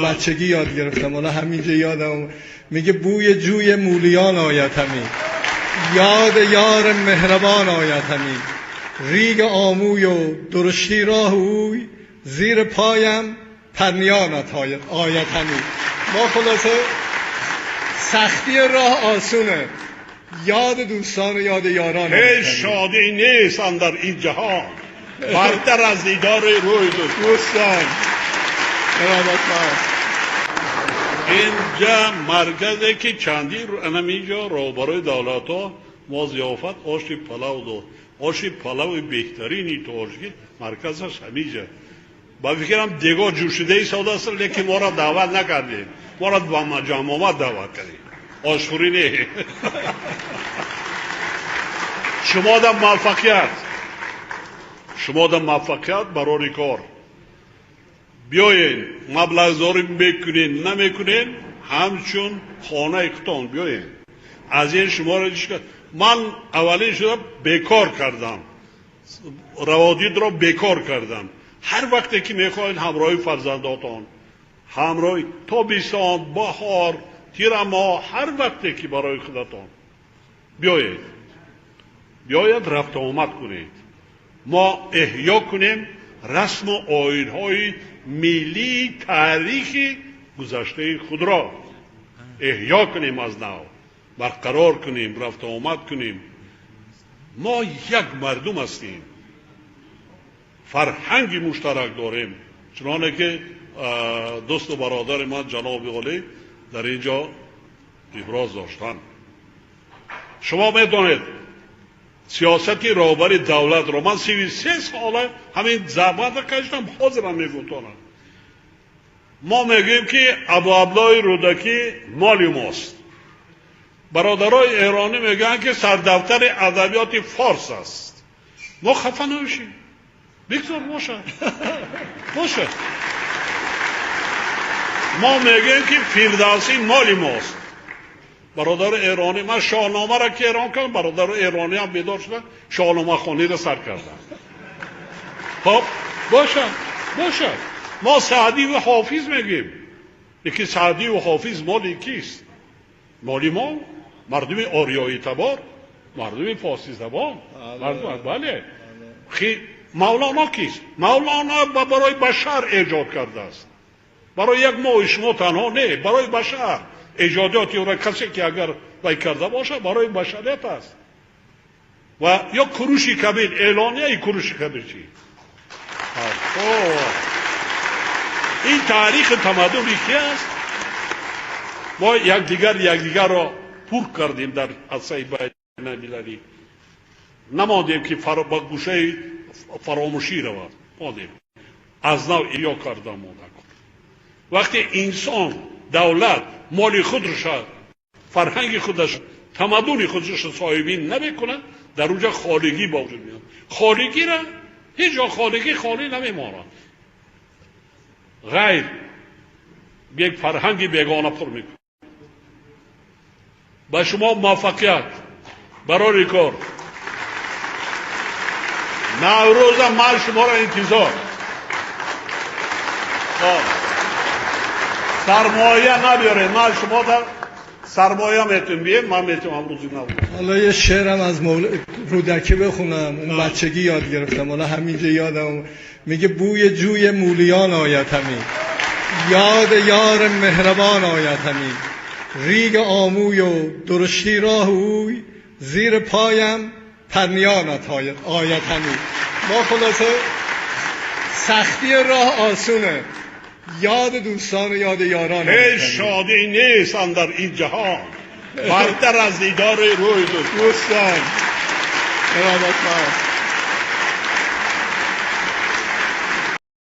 بچگی یاد گرفتم، حالا همینجا یادم میگه بوی جوی مولیان آید همی، یاد یار مهربان آید همی، ریگ آموی و درشتی راه اوی، زیر پایم پرنیانت آید همی. ما خلاصه سختی راه آسونه، یاد دوستان و یاد یاران. هیچ شادی نیست اندر این جهان برتر از دیدار روی دوستان. اینجا مرکزی که چندی اینجا роҳбарои давлатҳо мо зиёфат оши палав дод. Оши палави беҳтарини тоҷикӣ марказаш ҳамиҷа. Ба фикрам дегоҳ ҷӯшида истодааст, лекин моро даъват накардем, моро ба ҷамъомад даъват кардем, ошхӯрӣ не. Шумода муваффақият, шумода муваффақият барори кор. Биёен, маблағгузорӣ мекунен, намекунен, ҳамчун хонаи худтон биёен. Аз ин шуморо ман аввалин шуда бекор кардам, раводидро бекор кардам. Ҳар вақте ки мехоҳед ҳамроҳи фарзандотон, ҳамроҳи тобистон, баҳор, тирамоҳ, ҳар вақте ки барои худатон биёед, биёед рафту омад кунед. Мо эҳё кунем расму оинҳои миллии таърихи гузаштаи худро эҳё кунем, аз нав барқарор кунем, рафту омад кунем. Мо як мардум ҳастем, фарҳанги муштарак дорем, чуноне ки дӯсту бародари ман ҷаноби олӣ дар ин ҷо иброз доштанд. Шумо медонед сиёсати роҳбари давлатро ман 33 сола ҳамин заҳматро кашидам, ҳозирам мегӯтонам. Мо мегӯем ки Абуабдуллоҳи Рӯдакӣ моли мост. Бародарои эронӣ мегӯянд ки сардафтари адабиёти форс аст. Мо хафа намешем, бигзор бошад, бошад. Мо мегӯем ки Фирдавсӣ моли мост. Бародари эронӣ, ман шоҳномаро ки эрон кардам, бародари эронӣ ҳам бедор шуданд, шоҳномахониро сар карданд. Хоб бошад, бошад. Мо Саъдиву Ҳофиз мегӯем, лекин Саъдиву Ҳофиз моли кист? Моли мо, мардуми ориёитабор, мардуми форсизабон, мардум. Бале, Мавлоно кист? Мавлоно барои башар эҷод кардааст, барои як мои шумо танҳо не, барои башар. Эҷодиёти ӯро касе ки агар вай карда бошад, барои башарият аст. Ва ё Куруши Кабир, эълонияи Куруши Кабир чӣ? Ин таърихи тамаддуни ки аст? Мо якдигарро пур кардем дар арсаи байналмилалӣ, намондем ки ба гӯшаи фаромӯшӣ равад, мондем аз нав эҳё карда монда. Вақте инсон, давлат моли худро, фарҳанги худаш, тамаддуни худашро соҳибин намекунад, дар онҷо холигӣ ба вуҷуд меояд. Холигиро ҳеҷ ҷо холигӣ холӣ намемонад, ғайр як фарҳанги бегона пур мекунад. Ба шумо муваффақият барори кор. Наврӯза ман шуморо интизор. Сармоя набиёред, ман шумо дар сармоя метун бием, ман метунам рӯзи Наврӯз. ҳола یه شعرم از رودکی بخونم، اون بچگی یاد گرفتم، حالا همینجا یادم میگه بوی جوی مولیان آید همی، یاد یار مهربان آید همی، ریگ آموی و درشتی راه اوی، زیر پایم پرنیانت آید همی. ما خلاصه سختی راه آسونه، یاد دوستان و یاد یاران. هیچ شادی نیست اندر این جهان برتر از دیدار روی دوستان. ارادتمند.